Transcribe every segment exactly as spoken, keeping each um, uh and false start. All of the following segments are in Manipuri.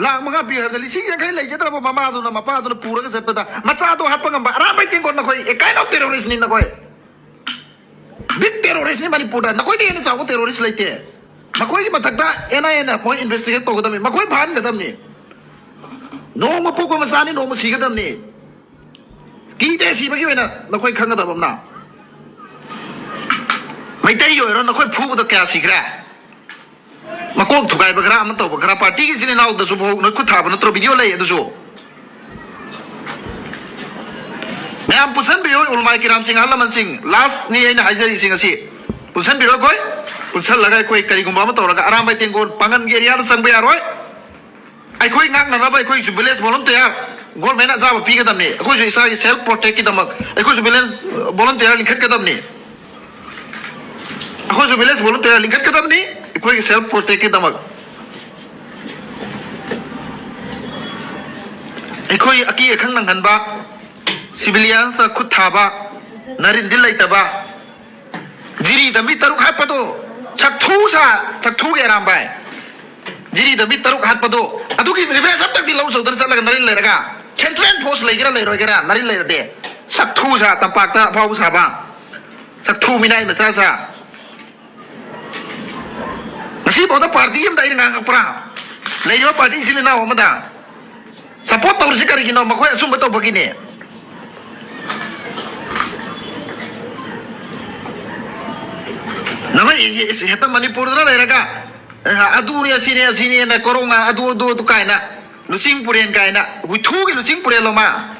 ꯂꯥꯛ ꯃꯉꯥ ꯄꯤꯌꯨ ꯍꯥꯏꯕꯗ ꯂꯤꯁꯤꯡ ꯌꯥꯡꯈꯩ ꯂꯩꯖꯗ꯭ꯔꯕ ꯃꯃꯥꯗꯨꯅ, ꯃꯄꯥꯗꯨꯅ ꯄꯨꯔꯒ ꯆꯠꯄꯗ, ꯃꯆꯥꯗꯣ ꯍꯥꯠꯄ ꯉꯝꯕ ꯑꯔꯥꯝꯕꯥꯏ ꯇꯦꯡꯒꯣꯜ ꯅꯈꯣꯏ, a kind of terrorist ꯅꯤ ꯅꯈꯣꯏ꯫ Big terrorist ꯅꯤ ꯃꯅꯤꯄꯨꯔꯗ꯫ ꯅꯈꯣꯏꯗꯤ ꯍꯦꯟꯅ ꯆꯥꯎꯕ terrorist ꯂꯩꯇꯦ꯫ ꯃꯈꯣꯏꯒꯤ ꯃꯊꯛꯇ N I A ꯅ ꯃꯣꯏ investigate ꯇꯧꯒꯗꯕꯅꯤ꯫ ꯃꯈꯣꯏ ꯐꯥꯍꯟꯒꯗꯕꯅꯤ꯫ ꯅꯣꯡꯃ ꯄꯣꯛꯄ ꯃꯆꯥꯅꯤ, ꯅꯣꯡꯃ ꯁꯤꯒꯗꯕꯅꯤ꯫ ꯀꯤꯗꯦ ꯁꯤꯕꯒꯤ ꯑꯣꯏꯅ ꯅꯈꯣꯏ ꯈꯪꯒꯗꯕ ꯑꯃꯅ꯫ ꯃꯩꯇꯩꯒꯤ ꯑꯣꯏꯔꯣ, ꯅꯈꯣꯏ ꯐꯨꯕꯗ ꯀꯌꯥ ꯁꯤꯈ꯭ꯔꯦ? ꯃꯀꯣꯛ ꯊꯨꯒꯥꯏꯕ ꯈꯔ, ꯑꯃ ꯇꯧꯕ ꯈꯔ, party ꯒꯤ ꯏꯆꯤꯜ ꯏꯅꯥꯎꯗꯁꯨ ꯐꯥꯎ ꯅꯣꯏ ꯈꯨꯠ ꯊꯥꯕ ꯅꯠꯇ꯭ꯔꯣ? Video ꯂꯩ ꯑꯗꯨꯁꯨ꯫ ꯃꯌꯥꯝ ꯄꯨꯟꯁꯤꯟꯕꯤꯌꯨ, ꯎꯂꯃꯥꯏ ꯀꯤꯔꯥꯝꯁꯤꯡ, ꯑꯍꯜ ꯂꯃꯟꯁꯤꯡ, last ꯅꯤ ꯑꯩꯅ ꯍꯥꯏꯖꯔꯤꯁꯤꯡ ꯑꯁꯤ꯫ ꯄꯨꯟꯁꯤꯟꯕꯤꯔꯣ ꯑꯩꯈꯣꯏ꯫ ꯄꯨꯟꯁꯤꯜꯂꯒ ꯑꯩꯈꯣꯏ ꯀꯔꯤꯒꯨꯝꯕ ꯑꯃ ꯇꯧꯔꯒ ꯑꯔꯥꯝꯕꯥꯏ ꯇꯦꯡꯒꯣꯜ ꯄꯥꯡꯒꯟꯒꯤ area ꯗ ꯆꯪꯕ ꯌꯥꯔꯣꯏ꯫ ꯑꯩꯈꯣꯏ ꯉꯥꯛꯅꯅꯕ ꯑꯩꯈꯣꯏꯒꯤꯁꯨ village volunteer, government ꯅ ꯑꯆꯥꯕ ꯄꯤꯒꯗꯕꯅꯤ꯫ ꯑꯩꯈꯣꯏꯁꯨ ꯏꯁꯥꯒꯤ self protect ꯀꯤꯗꯃꯛ ꯑꯩꯈꯣꯏꯁꯨ village volunteer ꯂꯤꯡꯈꯠꯀꯗꯕꯅꯤ꯫ ꯑꯩꯈꯣꯏꯁꯨ village volunteer ꯂꯤꯡꯈꯠꯀꯗꯕꯅꯤ, ꯑꯩꯈꯣꯏꯒꯤ self protect ꯀꯤꯗꯃꯛ꯫ ꯑꯩꯈꯣꯏ ꯑꯀꯤ ꯑꯈꯪ ꯅꯪꯍꯟꯕ, civilians ꯇ ꯈꯨꯠ ꯊꯥꯕ, ꯅꯔꯤꯟꯗꯤ ꯂꯩꯇꯕ, ꯖꯤꯔꯤꯗ ꯃꯤ ꯇꯔꯨꯛ ꯍꯥꯠꯄꯗꯣ, ꯁꯛꯊꯨ ꯁꯥ, ꯁꯛꯊꯨꯒꯤ ꯑꯔꯥꯝꯕꯥꯏ꯫ ꯖꯤꯔꯤꯗ ꯃꯤ ꯇꯔꯨꯛ ꯍꯥꯠꯄꯗꯣ, ꯑꯗꯨꯒꯤ revenge ꯑꯝꯇꯪꯗꯤ ꯂꯧ ꯆꯧꯗꯅ ꯆꯠꯂꯒ ꯅꯔꯤꯟ ꯂꯩꯔꯒ꯫ Central Force ꯂꯩꯒꯦꯔꯥ ꯂꯩꯔꯣꯏꯒꯦꯔꯥ, ꯅꯔꯤꯟ ꯂꯩꯔꯗꯤ꯫ ꯁꯛꯊꯨ ꯁꯥ, ꯇꯝꯄꯥꯛꯇ ꯑꯐꯥꯎꯕ ꯁꯥꯕ꯫ ꯁꯛꯊꯨ ꯃꯤꯅꯥꯏ ꯃꯆꯥ ꯁꯥ꯫ ꯉꯁꯤꯐꯥꯎꯗ party ꯑꯝꯗ ꯑꯩꯅ ꯉꯥꯡꯉꯛꯄ꯭ꯔꯥ? ꯂꯩꯔꯤꯕ party ꯏꯆꯤꯜ ꯏꯅꯥꯎ ꯑꯃꯗ support ꯇꯧꯔꯤꯁꯤ ꯀꯔꯤꯒꯤꯅꯣ? ꯃꯈꯣꯏ ꯑꯆꯨꯝꯕ ꯇꯧꯕꯒꯤꯅꯦ꯫ ꯅꯈꯣꯏ ꯍꯦꯛꯇ ꯃꯅꯤꯄꯨꯔꯗ ꯂꯩꯔꯒ, ꯑꯦ, ꯑꯗꯨꯅꯤ, ꯑꯁꯤꯅꯤ, ꯑꯁꯤꯅꯦꯅ ꯀꯣꯔꯧꯉꯥ, ꯑꯗꯨ, ꯑꯗꯨ, ꯑꯗꯨ ꯀꯥꯏꯅ, ꯂꯨꯆꯤꯡ ꯄꯨꯔꯦꯟ ꯀꯥꯏꯅ, ꯍꯨꯏꯊꯨꯒꯤ ꯂꯨꯆꯤꯡ ꯄꯨꯔꯦꯟꯂꯣ ꯃꯥ?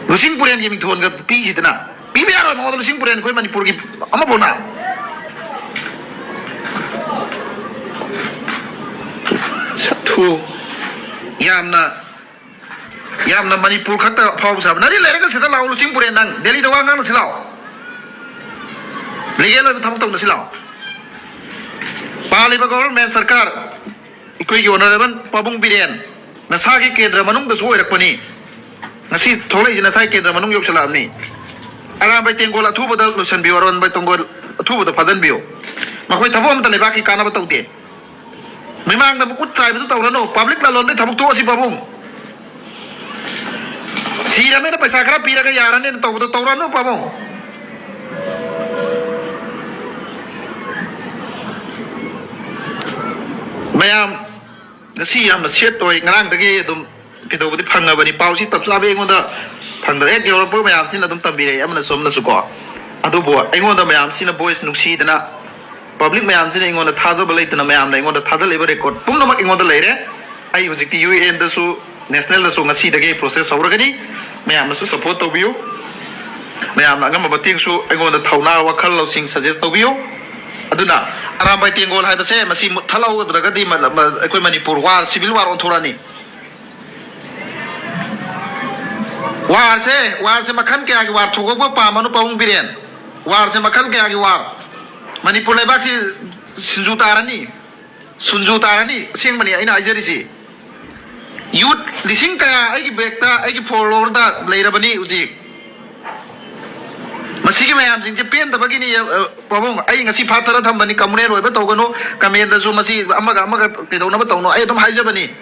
ꯂꯨꯆꯤꯡ ꯄꯨꯔꯦꯟꯒꯤ ꯃꯤꯡꯊꯣꯟꯒ ꯄꯤꯁꯤꯗꯅ꯫ ꯄꯤꯕ ꯌꯥꯔꯣꯏ ꯃꯉꯣꯟꯗ ꯂꯨꯆꯤꯡ ꯄꯨꯔꯦꯟ ꯑꯩꯈꯣꯏ ꯃꯅꯤꯄꯨꯔꯒꯤ ꯑꯃꯐꯥꯎꯅ꯫ ꯁꯛꯊꯨ꯫ ꯌꯥꯝꯅ, ꯌꯥꯝꯅ ꯃꯅꯤꯄꯨꯔ ꯈꯛꯇ ꯐꯥꯎꯕ ꯁꯥꯕ꯫ ꯅꯔꯤ ꯂꯩꯔꯒ ꯁꯤꯗ ꯂꯥꯛꯑꯣ, ꯂꯨꯆꯤꯡ ꯄꯨꯔꯦꯟ, ꯅꯪ ꯗꯦꯜꯂꯤꯗ ꯋꯥ ꯉꯥꯡꯅꯁꯤ ꯂꯥꯛꯑꯣ꯫ Legal ꯑꯣꯏꯕ ꯊꯕꯛ ꯇꯧꯅꯁꯤ ꯂꯥꯛꯑꯣ꯫ ꯄꯥꯜꯂꯤꯕ government ꯁꯔꯀꯥꯔ, ꯑꯩꯈꯣꯏꯒꯤ honourable ꯄꯥꯕꯨꯡ ꯕꯤꯔꯦꯟ, ꯅꯁꯥꯒꯤ ꯀꯦꯟꯗ꯭ꯔ ꯃꯅꯨꯡꯗꯁꯨ ꯑꯣꯏꯔꯛꯄꯅꯤ꯫ ꯉꯁꯤ ꯊꯣꯛꯂꯛꯏꯁꯤ ꯅꯁꯥꯒꯤ ꯀꯦꯟꯗ꯭ꯔ ꯃꯅꯨꯡ ꯌꯧꯁꯤꯜꯂꯛꯑꯕꯅꯤ꯫ ꯑꯔꯥꯝꯕꯥꯏ ꯇꯦꯡꯒꯣꯜ ꯑꯊꯨꯕꯗ ꯂꯣꯏꯁꯤꯟꯕꯤꯌꯨ, ꯑꯔꯥꯝꯕꯥꯏ ꯇꯦꯡꯒꯣꯜ ꯑꯊꯨꯕꯗ ꯐꯥꯖꯤꯟꯕꯤꯌꯨ꯫ ꯃꯈꯣꯏ ꯊꯕꯛ ꯑꯃꯠꯇ ꯂꯩꯕꯥꯛꯀꯤ ꯀꯥꯟꯅꯕ ꯇꯧꯗꯦ꯫ ꯃꯤꯃꯥꯡꯗ ꯃꯈꯨꯠ ꯆꯥꯏꯕꯗꯨ ꯇꯧꯔꯅꯨ꯫ ꯄꯕ꯭ꯂꯤꯛ ꯂꯂꯣꯟꯕꯒꯤ ꯊꯕꯛ ꯊꯣꯛꯑꯁꯤ ꯄꯥꯕꯨꯡ꯫ ꯁꯤꯔꯃꯤꯅ ꯄꯩꯁꯥ ꯈꯔ ꯄꯤꯔꯒ ꯌꯥꯔꯅꯤꯅ ꯇꯧꯕꯗꯣ ꯇꯧꯔꯅꯨ ꯄꯥꯕꯨꯡ꯫ ꯃꯌꯥꯝ, ꯉꯁꯤ ꯌꯥꯝꯅ ꯁꯦꯠ ꯑꯣꯏ꯫ ꯉꯔꯥꯡꯗꯒꯤ ꯑꯗꯨꯝ ꯀꯩꯗꯧꯕꯗꯤ ꯐꯪꯉꯕꯅꯤ, ꯄꯥꯎꯁꯤ ꯆꯞ ꯆꯥꯕꯤ ꯑꯩꯉꯣꯟꯗ ꯐꯪꯗ꯭ꯔꯦ꯫ ꯍꯦꯛ ꯌꯧꯔꯛꯄ ꯃꯌꯥꯝꯁꯤꯅ ꯑꯗꯨꯝ ꯇꯝꯕꯤꯔꯛꯑꯦ, ꯑꯃꯅꯁꯨ ꯑꯃꯅꯁꯨ ꯀꯣ꯫ ꯑꯗꯨꯕꯨ ꯑꯩꯉꯣꯟꯗ ꯃꯌꯥꯝꯁꯤꯅ ꯚꯣꯏꯁ ꯅꯨꯡꯁꯤꯗꯅ, ꯄꯕ꯭ꯂꯤꯛ ꯃꯌꯥꯝꯁꯤꯅ ꯑꯩꯉꯣꯟꯗ ꯊꯥꯖꯕ ꯂꯩꯇꯅ, ꯃꯌꯥꯝꯅ ꯑꯩꯉꯣꯟꯗ ꯊꯥꯖꯜꯂꯤꯕ ꯔꯦꯀꯣꯔꯠ ꯄꯨꯝꯅꯃꯛ ꯑꯩꯉꯣꯟꯗ ꯂꯩꯔꯦ꯫ ꯑꯩ ꯍꯧꯖꯤꯛꯇꯤ ꯌꯨ ꯑꯦꯟꯗꯁꯨ, ꯅꯦꯁꯅꯦꯜꯗꯁꯨ ꯉꯁꯤꯗꯒꯤ ꯑꯩ ꯄ꯭ꯔꯣꯁꯦꯁ ꯍꯧꯔꯒꯅꯤ꯫ ꯃꯌꯥꯝꯅꯁꯨ ꯁꯞꯄꯣꯔꯠ ꯇꯧꯕꯤꯌꯨ꯫ ꯃꯌꯥꯝꯅ ꯑꯉꯝꯕ ꯃꯇꯦꯡꯁꯨ ꯑꯩꯉꯣꯟꯗ ꯊꯧꯅꯥ, ꯋꯥꯈꯜ ꯂꯧꯁꯤꯡ ꯁꯖꯦꯁ ꯇꯧꯕꯤꯌꯨ꯫ ꯑꯗꯨꯅ ꯑꯔꯥꯝꯕꯥꯏ ꯇꯦꯡꯒꯣꯜ ꯍꯥꯏꯕꯁꯦ ꯃꯁꯤ ꯃꯨꯠꯊꯠꯍꯧꯗ꯭ꯔꯒꯗꯤ ꯃ-, ꯃ-, ꯑꯩꯈꯣꯏ ꯃꯅꯤꯄꯨꯔ ꯋꯥꯔ, ꯁꯤꯚꯤꯜ ꯋꯥꯔ ꯑꯣꯟꯊꯣꯔꯛꯑꯅꯤ꯫ ꯋꯥꯔꯁꯦ, ꯋꯥꯔꯁꯦ ꯃꯈꯜ ꯀꯌꯥꯒꯤ ꯋꯥꯔ ꯊꯣꯛꯂꯛꯄ ꯄꯥꯝꯕꯅꯣ ꯄꯥꯕꯨꯡ ꯕꯤꯔꯦꯟ? ꯋꯥꯔꯁꯦ ꯃꯈꯜ ꯀꯌꯥꯒꯤ ꯋꯥꯔ? ꯃꯅꯤꯄꯨꯔ ꯂꯩꯕꯥꯛꯁꯤ ꯁꯤꯡꯖꯨ ꯇꯥꯔꯅꯤ, ꯁꯨꯟꯖꯨ ꯇꯥꯔꯅꯤ꯫ ꯑꯁꯦꯡꯕꯅꯤ ꯑꯩꯅ ꯍꯥꯏꯖꯔꯤꯁꯤ꯫ ꯌꯨꯠ ꯂꯤꯁꯤꯡ ꯀꯌꯥ ꯑꯩꯒꯤ ꯕꯦꯛꯇ, ꯑꯩꯒꯤ ꯐꯣꯂꯣꯋꯔꯗ ꯂꯩꯔꯕꯅꯤ ꯍꯧꯖꯤꯛ꯫ ꯃꯁꯤꯒꯤ ꯃꯌꯥꯝꯁꯤꯡꯁꯦ ꯄꯦꯟꯗꯕꯒꯤꯅꯤ꯫ ꯑ, ꯄꯥꯕꯨꯡ, ꯑꯩ ꯉꯁꯤ ꯐꯥꯊꯔ ꯊꯝꯕꯅꯤ, ꯀꯃꯨꯅꯦꯜ ꯑꯣꯏꯕ ꯇꯧꯒꯅꯨ, ꯀꯃꯦꯟꯗꯁꯨ ꯃꯁꯤ ꯑꯃꯒ ꯑꯃꯒ ꯀꯩꯗꯧꯅꯕ ꯇꯧꯅꯣ, ꯑꯩ ꯑꯗꯨꯝ ꯍꯥꯏꯖꯕꯅꯤ꯫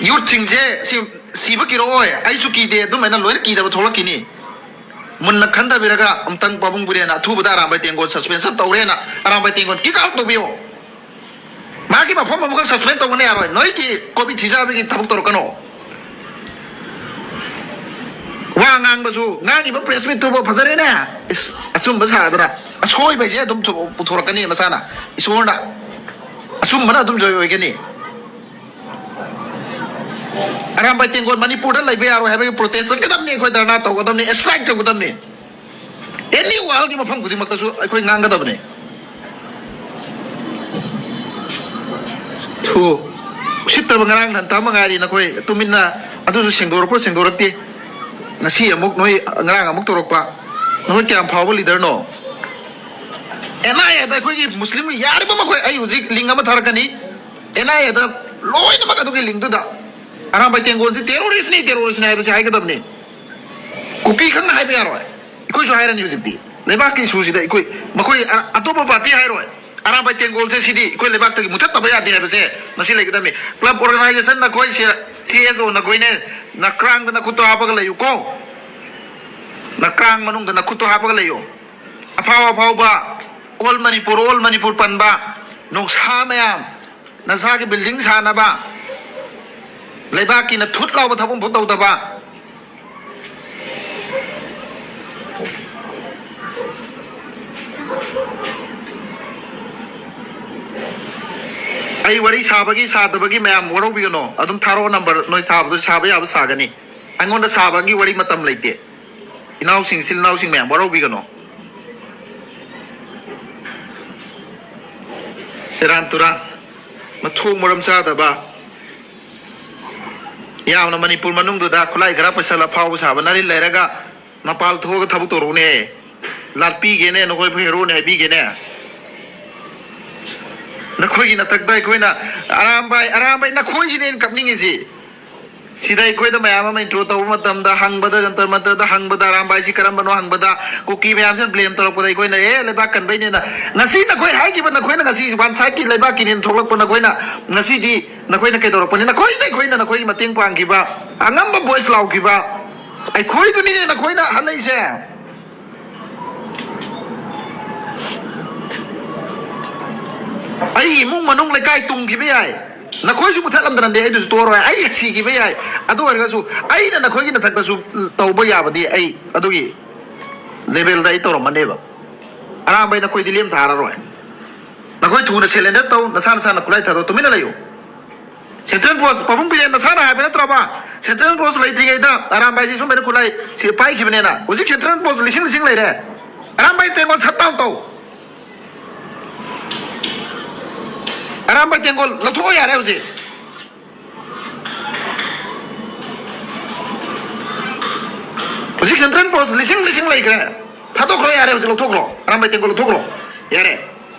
ꯌꯨꯠꯁꯤꯡꯁꯦ ꯁꯤ, ꯁꯤꯕ ꯀꯤꯔꯛꯑꯣꯏ, ꯑꯩꯁꯨ ꯀꯤꯗꯦ, ꯑꯗꯨꯃꯥꯏꯅ ꯂꯣꯏꯅ ꯀꯤꯗꯕ ꯊꯣꯛꯂꯛꯈꯤꯅꯤ꯫ ꯃꯨꯟꯅ ꯈꯟꯊꯕꯤꯔꯒ ꯑꯃꯨꯛꯇꯪ ꯄꯥꯕꯨꯡ ꯕꯤꯔꯦꯟꯅ ꯑꯊꯨꯕꯗ ꯑꯔꯥꯝꯕꯥꯏ ꯇꯦꯡꯒꯣꯜ ꯁꯁꯄꯦꯟꯁꯟ ꯇꯧꯔꯦꯅ ꯑꯔꯥꯝꯕꯥꯏ ꯇꯦꯡꯒꯣꯜ ꯀꯤꯛ ꯑꯥꯎꯠ ꯇꯧꯕꯤꯌꯣ꯫ ꯃꯥꯒꯤ ꯃꯐꯝ ꯑꯃꯈꯛ ꯁꯁꯄꯦꯟ ꯇꯧꯕꯅ ꯌꯥꯔꯣꯏ꯫ ꯅꯣꯏꯒꯤ ꯀꯣꯕꯤ ꯊꯤꯖꯥꯕꯒꯤ ꯊꯕꯛ ꯇꯧꯔꯛꯀꯅꯣ꯫ ꯋꯥ ꯉꯥꯡꯕꯁꯨ, ꯉꯥꯡꯉꯤꯕ ꯄ꯭ꯔꯦꯁ ꯃꯤꯠꯇꯨꯕꯨ ꯐꯖꯔꯦꯅꯦ꯫ ꯏꯁ, ꯑꯆꯨꯝꯕ ꯁꯥꯗꯅ ꯑꯁꯣꯏꯕꯁꯦ ꯑꯗꯨꯝ ꯊꯣ-, ꯄꯨꯊꯣꯔꯛꯀꯅꯤ ꯃꯁꯥꯅ꯫ ꯏꯁꯣꯔꯅ ꯑꯆꯨꯝꯕꯅ ꯑꯗꯨꯝ ꯖꯣꯏ ꯑꯣꯏꯒꯅꯤ꯫ ꯑꯔꯥꯝꯕꯥꯏ ꯇꯦꯡꯒꯣꯜ ꯃꯅꯤꯄꯨꯔꯗ ꯂꯩꯕ ꯌꯥꯔꯣꯏ ꯍꯥꯏꯕꯒꯤ ꯄ꯭ꯔꯣꯇꯦꯁ ꯆꯠꯀꯗꯕꯅꯤ, ꯑꯩꯈꯣꯏ ꯙꯔꯅꯥ ꯇꯧꯒꯗꯕꯅꯤ, ꯁ꯭ꯇ꯭ꯔꯥꯏꯛ ꯇꯧꯒꯗꯕꯅꯤ꯫ ꯑꯦꯅꯤ ꯋꯥꯔꯜꯒꯤ ꯃꯐꯝ ꯈꯨꯗꯤꯡꯃꯛꯇꯁꯨ ꯑꯩꯈꯣꯏ ꯉꯥꯡꯒꯗꯕꯅꯤ꯫ ꯊꯨ, ꯎꯁꯤꯠꯇꯕ ꯉꯔꯥꯡ ꯅꯟꯇꯥ ꯃꯉꯥꯏꯔꯤ ꯅꯈꯣꯏ ꯇꯨꯃꯤꯟꯅ꯫ ꯑꯗꯨꯁꯨ ꯁꯦꯡꯗꯣꯔꯛꯄ꯭ꯔꯥ ꯁꯦꯡꯗꯣꯔꯛꯇꯦ? ꯉꯁꯤ ꯑꯃꯨꯛ ꯅꯣꯏ, ꯉꯔꯥꯡ ꯑꯃꯨꯛ ꯇꯧꯔꯛꯄ꯫ ꯅꯈꯣꯏ ꯀꯌꯥꯝ ꯐꯥꯎꯕ ꯂꯤꯗꯔꯅꯣ? ꯑꯦꯟ ꯑꯥꯏ ꯑꯦꯗ ꯑꯩꯈꯣꯏꯒꯤ ꯃꯨꯁꯂꯤꯝꯒꯤ ꯌꯥꯔꯤꯕ ꯃꯈꯩ, ꯑꯩ ꯍꯧꯖꯤꯛ ꯂꯤꯡ ꯑꯃ ꯊꯥꯔꯛꯀꯅꯤ꯫ ꯑꯦꯟ ꯑꯥꯏ ꯑꯦꯗ ꯂꯣꯏꯅꯃꯛ ꯑꯗꯨꯒꯤ ꯂꯤꯡꯗꯨꯗ ꯑꯔꯥꯝꯕꯥꯏ ꯇꯦꯡꯒꯣꯜꯁꯤ ꯇꯦꯔꯣꯔꯤꯁꯅꯤ, ꯇꯦꯔꯣꯔꯤꯁꯅꯤ ꯍꯥꯏꯕꯁꯤ ꯍꯥꯏꯒꯗꯕꯅꯤ꯫ ꯀꯨꯀꯤ ꯈꯛꯅ ꯍꯥꯏꯕ ꯌꯥꯔꯣꯏ꯫ ꯑꯩꯈꯣꯏꯁꯨ ꯍꯥꯏꯔꯅꯤ ꯍꯧꯖꯤꯛꯇꯤ꯫ ꯂꯩꯕꯥꯛꯀꯤ ꯏꯁꯨꯁꯤꯗ ꯑꯩꯈꯣꯏ, ꯃꯈꯣꯏ ꯑ-, ꯑꯇꯣꯞꯄ ꯄꯥꯔꯇꯤ ꯍꯥꯏꯔꯣꯏ꯫ ꯑꯔꯥꯝꯕꯥꯏ ꯇꯦꯡꯒꯣꯜꯁꯦ ꯁꯤꯗꯤ ꯑꯩꯈꯣꯏ ꯂꯩꯕꯥꯛꯇꯒꯤ ꯃꯨꯊꯠꯇꯕ ꯌꯥꯗꯦ ꯍꯥꯏꯕꯁꯦ ꯃꯁꯤ ꯂꯩꯒꯗꯕꯅꯤ꯫ ꯀ꯭ꯂꯕ ꯑꯣꯔꯒꯅꯥꯏꯖꯦꯁꯟ ꯅꯈꯣꯏ, ꯁꯤ ꯑꯦꯁ ꯑꯣ ꯅꯈꯣꯏꯅꯦ, ꯅꯀ꯭ꯔꯥꯡꯗ ꯅꯈꯨꯠꯇꯣ ꯍꯥꯞꯄꯒ ꯂꯩꯌꯨꯀꯣ꯫ ꯅꯀ꯭ꯔꯥꯡ ꯃꯅꯨꯡꯗ ꯅꯈꯨꯠꯇꯣ ꯍꯥꯞꯄꯒ ꯂꯩꯌꯨ꯫ ꯑꯐꯥꯎ ꯑꯐꯥꯎꯕ ꯑꯣꯜ ꯃꯅꯤꯄꯨꯔ, ꯑꯣꯜ ꯃꯅꯤꯄꯨꯔ ꯄꯟꯕ ꯅꯣꯡꯁꯥ ꯃꯌꯥꯝ, ꯅꯁꯥꯒꯤ ꯕꯤꯜꯗꯤꯡ ꯁꯥꯅꯕ, ꯂꯩꯕꯥꯛꯀꯤꯅ ꯊꯨꯠ ꯂꯥꯎꯕ ꯊꯕꯛ ꯑꯃꯐꯥꯎ ꯇꯧꯗꯕ꯫ ꯑꯩ ꯋꯥꯔꯤ ꯁꯥꯕꯒꯤ ꯁꯥꯗꯕꯒꯤ ꯃꯌꯥꯝ ꯋꯥꯔꯧꯕꯤꯒꯅꯣ, ꯑꯗꯨꯝ ꯊꯥꯔꯛꯑꯣ, ꯅꯝꯕꯔ ꯅꯣꯏ ꯊꯥꯕꯗꯣ ꯁꯥꯕ ꯌꯥꯕ ꯁꯥꯒꯅꯤ꯫ ꯑꯩꯉꯣꯟꯗ ꯁꯥꯕꯒꯤ ꯋꯥꯔꯤ ꯃꯇꯝ ꯂꯩꯇꯦ꯫ ꯏꯅꯥꯎꯁꯤꯡ, ꯏꯆꯤꯜ ꯏꯅꯥꯎꯁꯤꯡ ꯃꯌꯥꯝ ꯋꯥꯔꯧꯕꯤꯒꯅꯣ꯫ ꯁꯦꯔꯥꯟ ꯇꯨꯔꯥꯟ, ꯃꯊꯣꯡ ꯃꯔꯝ ꯆꯥꯗꯕ꯫ ꯌꯥꯝꯅ ꯃꯅꯤꯄꯨꯔ ꯃꯅꯨꯡꯗꯨꯗ ꯈꯨꯠꯂꯥꯏ ꯈꯔ ꯄꯩꯁꯜꯂ ꯐꯥꯎꯕ ꯁꯥꯕ ꯅꯥꯔꯤꯟ ꯂꯩꯔꯒ ꯃꯄꯥꯜ ꯊꯣꯛꯑꯒ ꯊꯕꯛ ꯇꯧꯔꯛꯎꯅꯦ꯫ ꯂꯥꯠꯄꯤꯒꯦꯅꯦ, ꯅꯈꯣꯏꯕꯨ ꯍꯦꯔꯣꯅꯦ ꯍꯥꯏꯕꯤꯒꯦꯅꯦ꯫ ꯅꯈꯣꯏꯒꯤ ꯅꯊꯛꯇ ꯑꯩꯈꯣꯏꯅ ꯑꯔꯥꯝꯕꯥꯏ, ꯑꯔꯥꯝꯕꯥꯏ ꯅꯈꯣꯏꯁꯤꯅꯦ ꯑꯩꯅ ꯀꯞꯅꯤꯡꯉꯤꯁꯤ꯫ ꯁꯤꯗ ꯑꯩꯈꯣꯏꯗ ꯃꯌꯥꯝ ꯑꯃ ꯏꯟꯇ꯭ꯔꯣ ꯇꯧꯕ ꯃꯇꯝꯗ ꯍꯪꯕꯗ, ꯖꯟꯇꯔ ꯃꯟꯇꯔꯗ ꯍꯪꯕꯗ, ꯑꯔꯥꯝꯕꯥꯏꯁꯤ ꯀꯔꯝꯕꯅꯣ ꯍꯪꯕꯗ, ꯀꯨꯀꯤ ꯃꯌꯥꯝꯁꯤꯅ ꯕ꯭ꯂꯦꯝ ꯇꯧꯔꯛꯄꯗ ꯑꯩꯈꯣꯏꯅ, "ꯑꯦ, ꯂꯩꯕꯥꯛ ꯀꯟꯕꯩꯅꯦꯅ"꯫ ꯉꯁꯤ ꯅꯈꯣꯏ ꯍꯥꯏꯈꯤꯕ, ꯅꯈꯣꯏꯅ ꯉꯁꯤ ꯋꯥꯟ ꯁꯥꯏꯠꯀꯤ ꯂꯩꯕꯥꯛꯀꯤꯅꯦꯅ ꯊꯣꯛꯂꯛꯄ ꯅꯈꯣꯏꯅ ꯉꯁꯤꯗꯤ ꯅꯈꯣꯏꯅ ꯀꯩꯗꯧꯔꯛꯄꯅꯤ? ꯅꯈꯣꯏꯗ ꯑꯩꯈꯣꯏꯅ ꯅꯈꯣꯏꯒꯤ ꯃꯇꯦꯡ ꯄꯥꯡꯈꯤꯕ, ꯑꯉꯝꯕ ꯚꯣꯏꯁ ꯂꯥꯎꯈꯤꯕ ꯑꯩꯈꯣꯏꯗꯨꯅꯤꯅꯦ ꯅꯈꯣꯏꯅ ꯍꯜꯂꯛꯏꯁꯦ꯫ ꯑꯩ ꯏꯃꯨꯡ ꯃꯅꯨꯡ ꯂꯩꯀꯥꯏ ꯇꯨꯡꯈꯤꯕ ꯌꯥꯏ, ꯅꯈꯣꯏꯁꯨ ꯃꯨꯊꯠꯂꯝꯗ꯭ꯔꯗꯤ ꯑꯩꯗꯨꯁꯨ ꯇꯣꯛꯑꯔꯣꯏ, ꯑꯩ ꯁꯤꯈꯤꯕ ꯌꯥꯏ꯫ ꯑꯗꯨ ꯑꯣꯏꯔꯒꯁꯨ ꯑꯩꯅ ꯅꯈꯣꯏꯒꯤ ꯅꯊꯛꯇꯁꯨ ꯇꯧꯕ ꯌꯥꯕꯗꯤ ꯑꯩ ꯑꯗꯨꯒꯤ ꯂꯦꯚꯦꯜꯗ ꯑꯩ ꯇꯧꯔꯝꯃꯅꯦꯕ꯫ ꯑꯔꯥꯝꯕꯩ ꯅꯈꯣꯏꯗꯤ ꯂꯦꯝ ꯊꯥꯔꯔꯣꯏ꯫ ꯅꯈꯣꯏ ꯊꯨꯅ ꯁꯦꯂꯦꯟꯗꯔ ꯇꯧ, ꯅꯁꯥ ꯅꯁꯥꯅ ꯈꯨꯠꯂꯥꯏ ꯊꯥꯗꯣꯛ, ꯇꯨꯃꯤꯟꯅ ꯂꯩꯌꯨ꯫ ꯁꯦꯟꯇ꯭ꯔꯦꯜ ꯐꯣꯔꯁ, ꯄꯥꯕꯨꯡ ꯕꯤꯔꯦꯟ ꯅꯁꯥꯅ ꯍꯥꯏꯕ ꯅꯠꯇ꯭ꯔꯕ? ꯁꯦꯟꯇ꯭ꯔꯦꯜ ꯐꯣꯔꯁ ꯂꯩꯇ꯭ꯔꯤꯉꯩꯗ ꯑꯔꯥꯝꯕꯥꯏꯁꯤ ꯁꯨꯝꯕꯅ ꯈꯨꯠꯂꯥꯏ ꯁꯤ ꯄꯥꯏꯈꯤꯕꯅꯦꯅ꯫ ꯍꯧꯖꯤꯛ ꯁꯦꯟꯇ꯭ꯔꯦꯜ ꯐꯣꯔꯁ ꯂꯤꯁꯤꯡ ꯂꯤꯁꯤꯡ ꯂꯩꯔꯦ꯫ ꯑꯔꯥꯝꯕꯥꯏ ꯇꯦꯡꯒꯣꯜ ꯁꯠ ꯗꯥꯎꯟ ꯇꯧ꯫ ꯑꯔꯥꯝꯕꯥꯏ ꯇꯦꯡꯒꯣꯜ ꯂꯧꯊꯣꯛꯑꯣ ꯌꯥꯔꯦ ꯍꯧꯖꯤꯛ꯫ ꯍꯧꯖꯤꯛ ꯁꯦꯟꯇ꯭ꯔꯦꯜ ꯐꯣꯔꯁ ꯂꯤꯁꯤꯡ ꯂꯤꯁꯤꯡ ꯂꯩꯈ꯭ꯔꯦ꯫ ꯊꯥꯗꯣꯛꯈ꯭ꯔꯣ ꯌꯥꯔꯦ ꯍꯧꯖꯤꯛ, ꯂꯧꯊꯣꯛꯈ꯭ꯔꯣ꯫ ꯑꯔꯥꯝꯕꯥꯏ ꯇꯦꯡꯒꯣꯜ ꯂꯧꯊꯣꯛꯈ꯭ꯔꯣ꯫ ꯌꯥꯔꯦ꯫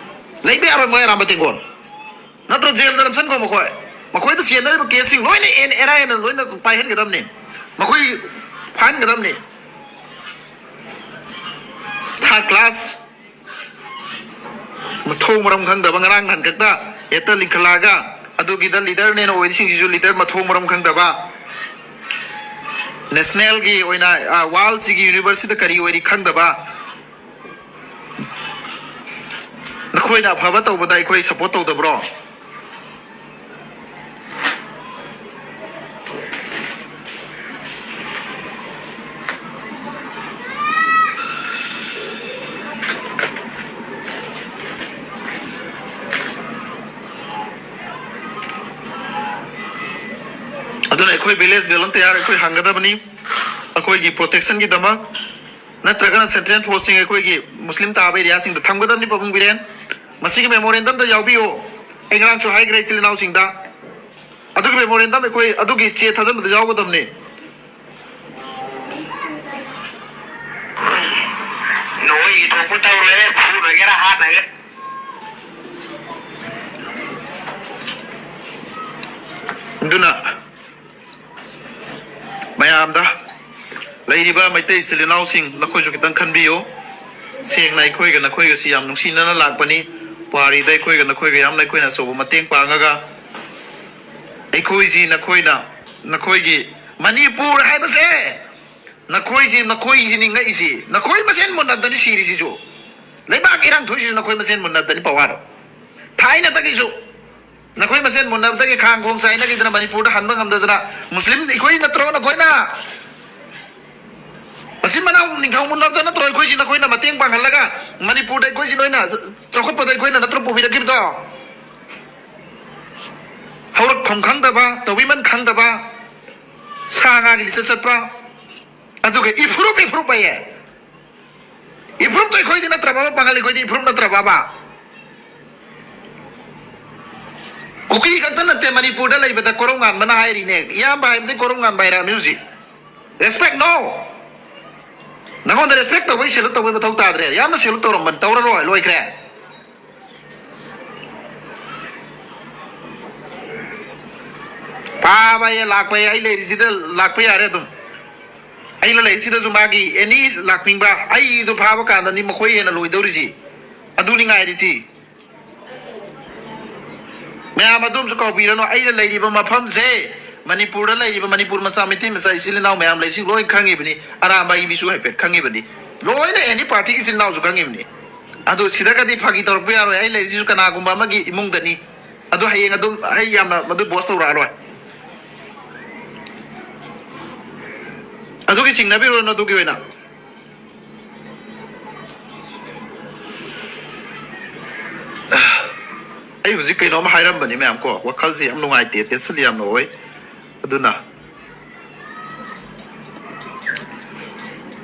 ꯂꯩꯕ ꯌꯥꯔꯣꯏ ꯃꯣꯏ ꯑꯔꯥꯝꯕꯥꯏ ꯇꯦꯡꯒꯣꯜ꯫ ꯅꯠꯇ꯭ꯔ ꯖꯦꯜꯗ ꯅꯝꯁꯤꯟꯈꯣ ꯃꯈꯣꯏ꯫ ꯃꯈꯣꯏꯗ ꯆꯦꯟꯅꯔꯤꯕ ꯀꯦꯁꯁꯤꯡ ꯂꯣꯏꯅ ꯑꯦꯟ ꯑꯦꯟ ꯑꯥꯏ ꯑꯦꯅ ꯂꯣꯏꯅ ꯄꯥꯏꯍꯟꯒꯗꯕꯅꯤ꯫ ꯃꯈꯣꯏ ꯐꯥꯍꯟꯒꯗꯕꯅꯤ꯫ ꯊꯥꯔꯠ ꯀ꯭ꯂꯥꯁ꯫ ꯃꯊꯣꯡ ꯃꯔꯝ ꯈꯪꯗꯕ, ꯉꯔꯥꯡ ꯅꯍꯥꯟ ꯈꯛꯇ ꯍꯦꯛꯇ ꯂꯤꯡꯈꯠꯂꯛꯑꯒ ꯑꯗꯨꯒꯤꯗ ꯂꯤꯗꯔꯅꯦꯅ ꯑꯣꯏꯔꯤꯁꯤꯡꯁꯤꯁꯨ ꯂꯤꯗꯔ ꯃꯊꯣꯡ ꯃꯔꯝ ꯈꯪꯗꯕ, ꯅꯦꯁꯅꯦꯜꯒꯤ ꯑꯣꯏꯅ, ꯑ, ꯋꯥꯔꯜꯁꯤꯒꯤ ꯌꯨꯅꯤꯚꯔꯁꯁꯤꯗ ꯀꯔꯤ ꯑꯣꯏꯔꯤ ꯈꯪꯗꯕ꯫ ꯅꯈꯣꯏꯅ ꯑꯐꯕ ꯇꯧꯕꯗ ꯑꯩꯈꯣꯏ ꯁꯞꯄꯣꯔꯠ ꯇꯧꯗꯕ꯭ꯔꯣ? ꯑꯗꯨꯅ ꯑꯩꯈꯣꯏ ꯚꯤꯂꯦꯖ ꯚꯣꯂꯨꯟꯇꯤꯌꯔ ꯑꯩꯈꯣꯏ ꯍꯥꯡꯒꯗꯕꯅꯤ꯫ ꯑꯩꯈꯣꯏꯒꯤ ꯄ꯭ꯔꯣꯇꯦꯛꯁꯟꯒꯤꯗꯃꯛ ꯅꯠꯇ꯭ꯔꯒꯅ ꯁꯦꯟꯇ꯭ꯔꯦꯜ ꯐꯣꯔꯁꯁꯤꯡ ꯑꯩꯈꯣꯏꯒꯤ ꯃꯨꯁꯂꯤꯝ ꯇꯥꯕ ꯑꯦꯔꯤꯌꯥꯁꯤꯡꯗ ꯊꯝꯒꯗꯕꯅꯤ꯫ ꯄꯥꯕꯨꯡ ꯕꯤꯔꯦꯟ, ꯃꯁꯤꯒꯤ ꯃꯦꯃꯣꯔꯦꯟꯗꯝꯗ ꯌꯥꯎꯕꯤꯌꯨ꯫ ꯑꯩ ꯉꯔꯥꯡꯁꯨ ꯍꯥꯏꯈ꯭ꯔꯦ ꯏꯆꯤꯜ ꯏꯅꯥꯎꯁꯤꯡꯗ, ꯑꯗꯨꯒꯤ ꯃꯦꯃꯣꯔꯦꯟꯗꯝ ꯑꯩꯈꯣꯏ ꯑꯗꯨꯒꯤ ꯆꯦ ꯊꯥꯖꯟꯕꯗ ꯌꯥꯎꯒꯗꯕꯅꯤ꯫ ꯅꯣꯏꯒꯤ ꯊꯣꯛꯄ ꯇꯧꯔꯣꯏꯍꯦ, ꯐꯨꯅꯒꯦꯔꯥ ꯍꯥꯠꯅꯒꯦꯔꯥ꯫ ꯑꯗꯨꯅ ꯃꯌꯥꯝꯗ, ꯂꯩꯔꯤꯕ ꯃꯩꯇꯩ ꯏꯆꯤꯜ ꯏꯅꯥꯎꯁꯤꯡ, ꯅꯈꯣꯏꯁꯨ ꯈꯤꯇꯪ ꯈꯟꯕꯤꯌꯨ꯫ ꯁꯦꯡꯅ ꯑꯩꯈꯣꯏꯒ ꯅꯈꯣꯏꯒꯁꯤ ꯌꯥꯝ ꯅꯨꯡꯁꯤꯅꯅ ꯂꯥꯛꯄꯅꯤ꯫ ꯄꯨꯋꯥꯔꯤꯗ ꯑꯩꯈꯣꯏꯒ ꯅꯈꯣꯏꯒ ꯌꯥꯝꯅ ꯑꯩꯈꯣꯏꯅ ꯑꯆꯧꯕ ꯃꯇꯦꯡ ꯄꯥꯡꯉꯒ ꯑꯩꯈꯣꯏꯁꯤ ꯅꯈꯣꯏꯅ, ꯅꯈꯣꯏꯒꯤ ꯃꯅꯤꯄꯨꯔ ꯍꯥꯏꯕꯁꯦ ꯅꯈꯣꯏꯁꯤ, ꯅꯈꯣꯏꯁꯤ ꯅꯤꯡꯉꯛꯏꯁꯤ, ꯅꯈꯣꯏ ꯃꯁꯦꯟ ꯃꯨꯟꯅꯕꯗꯅꯤ ꯁꯤꯔꯤꯁꯤꯁꯨ꯫ ꯂꯩꯕꯥꯛ ꯏꯔꯥꯡ ꯊꯣꯛꯏꯁꯤꯁꯨ ꯅꯈꯣꯏ ꯃꯁꯦꯟ ꯃꯨꯟꯅꯕꯗꯅꯤ ꯄꯋꯥꯔ꯫ ꯊꯥꯏꯅꯗꯒꯤꯁꯨ ꯅꯈꯣꯏ ꯃꯁꯦꯟ ꯃꯨꯟꯅꯕꯗꯒꯤ ꯈꯥꯡ ꯈꯣꯡ ꯆꯥꯏꯅꯈꯤꯗꯅ ꯃꯅꯤꯄꯨꯔꯗ ꯍꯟꯕ ꯉꯝꯗꯗꯅ ꯃꯨꯁꯂꯤꯝ ꯑꯩꯈꯣꯏ ꯅꯠꯇ꯭ꯔꯣ ꯅꯈꯣꯏꯅ ꯃꯆꯤꯟ ꯃꯅꯥꯎ ꯅꯤꯡꯊꯧ ꯃꯨꯟꯅꯕꯗ ꯅꯠꯇ꯭ꯔꯣ ꯑꯩꯈꯣꯏꯁꯤ ꯅꯈꯣꯏꯅ ꯃꯇꯦꯡ ꯄꯥꯡꯍꯜꯂꯒ ꯃꯅꯤꯄꯨꯔꯗ ꯑꯩꯈꯣꯏꯁꯤ ꯅꯣꯏꯅ ꯆꯥꯎꯈꯠꯄꯗ ꯑꯩꯈꯣꯏꯅ ꯅꯠꯇ꯭ꯔꯣ ꯄꯨꯕꯤꯔꯛꯈꯤꯕꯗꯣ? ꯍꯧꯔꯛꯐꯝ ꯈꯪꯗꯕ, ꯇꯧꯕꯤꯃꯟ ꯈꯪꯗꯕ, ꯁꯥ ꯉꯥꯒꯤ ꯂꯤꯆꯠ ꯆꯠꯄ, ꯑꯗꯨꯒ ꯏꯐꯨꯔꯨꯞ ꯏꯐꯨꯔꯨꯞ ꯍꯥꯏꯌꯦ꯫ ꯏꯐꯨꯔꯨꯞꯇꯣ ꯑꯩꯈꯣꯏꯗꯤ ꯅꯠꯇ꯭ꯔꯕ, ꯄꯥꯡꯒꯜ ꯑꯩꯈꯣꯏꯗꯤ ꯏꯐꯨꯔꯨꯞ ꯅꯠꯇ꯭ꯔꯕꯕ? ꯀꯨꯀꯤ ꯈꯛꯇ ꯅꯠꯇꯦ, ꯃꯅꯤꯄꯨꯔꯗ ꯂꯩꯕꯗ ꯀꯣꯔꯧꯉꯥꯟꯕꯅ ꯍꯥꯏꯔꯤꯅꯦ, ꯏꯌꯥꯝꯕ ꯍꯥꯏꯕꯗꯤ ꯀꯣꯔꯧꯉꯥꯟꯕ ꯍꯥꯏꯔꯛꯑꯃꯤ ꯍꯧꯖꯤꯛ꯫ Respect no. ꯅꯉꯣꯟꯗ respect ꯇꯧꯕꯩ salute ꯇꯧꯕꯩ ꯃꯊꯧ ꯇꯥꯗ꯭ꯔꯦ꯫ ꯌꯥꯝꯅ salute ꯇꯧꯔꯝꯕꯅꯤ, ꯇꯧꯔꯔꯣꯏ, ꯂꯣꯏꯈ꯭ꯔꯦ꯫ ꯐꯥꯕ ꯍꯥꯏꯌꯦ, ꯂꯥꯛꯄ ꯍꯥꯏꯌꯦ, ꯑꯩ ꯂꯩꯔꯤꯁꯤꯗ ꯂꯥꯛꯄ ꯌꯥꯔꯦ ꯑꯗꯨꯝ꯫ ꯑꯩꯅ ꯂꯩꯔꯤꯁꯤꯗꯁꯨ ꯃꯥꯒꯤ any ꯂꯥꯛꯅꯤꯡꯕ, ꯑꯩꯗꯣ ꯐꯥꯕ ꯀꯥꯟꯗꯅꯤ ꯃꯈꯣꯏ ꯍꯦꯟꯅ ꯂꯣꯏꯗꯧꯔꯤꯁꯤ꯫ ꯑꯗꯨꯅꯤ ꯉꯥꯏꯔꯤꯁꯤ꯫ ꯃꯌꯥꯝ ꯑꯗꯨꯝꯁꯨ ꯀꯥꯎꯕꯤꯔꯅꯨ, ꯑꯩꯅ ꯂꯩꯔꯤꯕ ꯃꯐꯝꯁꯦ, ꯃꯅꯤꯄꯨꯔꯗ ꯂꯩꯔꯤꯕ ꯃꯅꯤꯄꯨꯔ ꯃꯆꯥ, ꯃꯩꯇꯩ ꯃꯆꯥ ꯏꯆꯤꯜ ꯏꯅꯥꯎ ꯃꯌꯥꯝ ꯂꯩꯁꯤꯡ ꯂꯣꯏ ꯈꯪꯉꯤꯕꯅꯤ, ꯑꯔꯥꯝꯕꯥꯏꯒꯤ ꯃꯤꯁꯨ ꯍꯥꯏꯐꯦꯠ ꯈꯪꯉꯤꯕꯅꯤ, ꯂꯣꯏꯅ ꯑꯦꯅꯤ ꯄꯥꯔꯇꯤꯒꯤ ꯏꯆꯤꯜ ꯏꯅꯥꯎꯁꯨ ꯈꯪꯉꯤꯕꯅꯤ꯫ ꯑꯗꯨ ꯁꯤꯗꯒꯗꯤ ꯐꯥꯒꯤ ꯇꯧꯔꯛꯄ ꯌꯥꯔꯣꯏ, ꯑꯩ ꯂꯩꯔꯤꯁꯤꯁꯨ ꯀꯅꯥꯒꯨꯝꯕ ꯑꯃꯒꯤ ꯏꯃꯨꯡꯗꯅꯤ꯫ ꯑꯗꯨ ꯍꯌꯦꯡ ꯑꯗꯨꯝ ꯑꯩ ꯌꯥꯝꯅ ꯃꯗꯨ ꯕꯣꯁ ꯇꯧꯔꯛꯑꯔꯣꯏ꯫ ꯑꯗꯨꯒꯤ ꯆꯤꯡꯅꯕꯤꯔꯨꯔꯅꯨ꯫ ꯑꯗꯨꯒꯤ ꯑꯣꯏꯅ ꯑꯩ ꯍꯧꯖꯤꯛ ꯀꯩꯅꯣꯝ ꯍꯥꯏꯔꯝꯕꯅꯤ ꯃꯌꯥꯝ ꯀꯣ, ꯋꯥꯈꯜꯁꯦ ꯌꯥꯝ ꯅꯨꯡꯉꯥꯏꯇꯦ, ꯇꯦꯟꯁꯟ ꯌꯥꯝꯅ ꯑꯣꯏ꯫ ꯑꯗꯨꯅ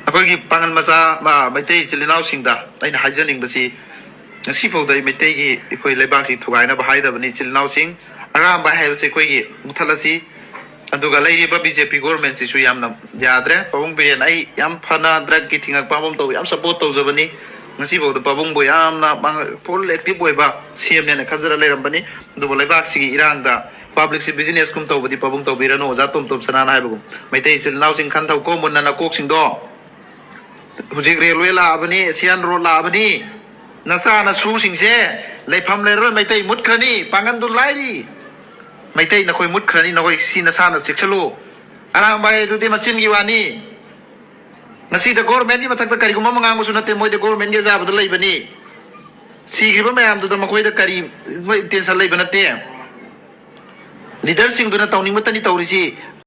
ꯑꯩꯈꯣꯏꯒꯤ ꯄꯥꯉꯜ ꯃꯆꯥ, ꯃ-, ꯃꯩꯇꯩ ꯏꯆꯤꯜ ꯏꯅꯥꯎꯁꯤꯡꯗ ꯑꯩꯅ ꯍꯥꯏꯖꯅꯤꯡꯕꯁꯤ, ꯉꯁꯤꯐꯥꯎꯗ ꯑꯩ ꯃꯩꯇꯩꯒꯤ, ꯑꯩꯈꯣꯏ ꯂꯩꯕꯥꯛꯁꯤ ꯊꯨꯒꯥꯏꯅꯕ ꯍꯥꯏꯗꯕꯅꯤ꯫ ꯏꯆꯤꯜ ꯏꯅꯥꯎꯁꯤꯡ, ꯑꯔꯥꯝꯕꯥꯏ ꯍꯥꯏꯕꯁꯤ ꯑꯩꯈꯣꯏꯒꯤ ꯃꯨꯊꯠꯂꯁꯤ꯫ ꯑꯗꯨꯒ ꯂꯩꯔꯤꯕ ꯕꯤ ꯖꯦ ꯄꯤ ꯒꯣꯔꯃꯦꯟꯁꯤꯁꯨ ꯌꯥꯝꯅ ꯌꯥꯗ꯭ꯔꯦ꯫ ꯄꯥꯕꯨꯡ ꯕꯤꯔꯦꯟ, ꯑꯩ ꯌꯥꯝ ꯐꯅ ꯗ꯭ꯔꯒꯀꯤ ꯊꯤꯡꯉꯛꯄ ꯑꯃ ꯇꯧꯕ ꯌꯥꯝ ꯁꯞꯄꯣꯔꯠ ꯇꯧꯖꯕꯅꯤ꯫ ꯉꯁꯤꯐꯥꯎꯗ ꯄꯥꯕꯨꯡꯕꯨ ꯌꯥꯝꯅ ꯐꯨꯜ ꯑꯦꯛꯇꯤꯚ ꯑꯣꯏꯕ ꯁꯤ ꯑꯦꯝꯅꯦꯅ ꯈꯟꯖꯔ ꯂꯩꯔꯝꯕꯅꯤ꯫ ꯑꯗꯨꯕꯨ ꯂꯩꯕꯥꯛꯁꯤꯒꯤ ꯏꯔꯥꯡꯗ ꯄꯕ꯭ꯂꯤꯛꯁꯤ ꯕꯤꯖꯤꯅꯦꯁ ꯀꯨꯝ ꯇꯧꯕꯗꯤ ꯄꯥꯕꯨꯡ ꯇꯧꯕꯤꯔꯅꯨ꯫ ꯑꯣꯖꯥ ꯇꯣꯝ ꯇꯣꯝ ꯁꯅꯥꯅ ꯍꯥꯏꯕꯒꯨꯝ, ꯃꯩꯇꯩ ꯏꯆꯤꯜ ꯏꯅꯥꯎꯁꯤꯡ ꯈꯟꯊꯧꯀꯣ ꯃꯨꯟꯅ ꯅꯀꯣꯛꯁꯤꯡꯗꯣ꯫ ꯍꯧꯖꯤꯛ ꯔꯦꯜꯋꯦ ꯂꯥꯛꯑꯕꯅꯤ, ꯑꯦꯁꯤꯌꯥꯟ ꯔꯣꯗ ꯂꯥꯛꯑꯕꯅꯤ꯫ ꯅꯆꯥ ꯅꯁꯨꯁꯤꯡꯁꯦ ꯂꯩꯐꯝ ꯂꯩꯔꯔꯣꯏ, ꯃꯩꯇꯩ ꯃꯨꯠꯈ꯭ꯔꯅꯤ꯫ ꯄꯥꯡꯒꯟꯗꯨ ꯂꯥꯏꯔꯤ, ꯃꯩꯇꯩ ꯅꯈꯣꯏ ꯃꯨꯠꯈ꯭ꯔꯅꯤ, ꯅꯈꯣꯏ ꯁꯤ ꯅꯁꯥꯅ ꯆꯦꯛꯁꯤꯜꯂꯨ꯫ ꯑꯔꯥꯡꯕꯥꯏ ꯑꯗꯨꯗꯤ ꯃꯆꯤꯟꯒꯤ ꯋꯥꯅꯤ꯫ ꯉꯁꯤꯗ ꯒꯣꯔꯃꯦꯟꯒꯤ ꯃꯊꯛꯇ ꯀꯔꯤꯒꯨꯝꯕ ꯑꯃ ꯉꯥꯡꯕꯁꯨ ꯅꯠꯇꯦ, ꯃꯣꯏꯗ ꯒꯣꯔꯃꯦꯟꯒꯤ ꯑꯌꯥꯕꯗ ꯂꯩꯕꯅꯤ꯫ ꯁꯤꯈ꯭ꯔꯤꯕ ꯃꯌꯥꯝꯗꯨꯗ ꯃꯈꯣꯏꯗ ꯀꯔꯤ ꯏꯟꯇꯦꯟꯁꯟ ꯂꯩꯕ ꯅꯠꯇꯦ꯫ ꯂꯤꯗꯔꯁꯤꯡꯗꯨꯅ ꯇꯧꯅꯤꯡꯕꯇꯅꯤ ꯇꯧꯔꯤꯁꯤ꯫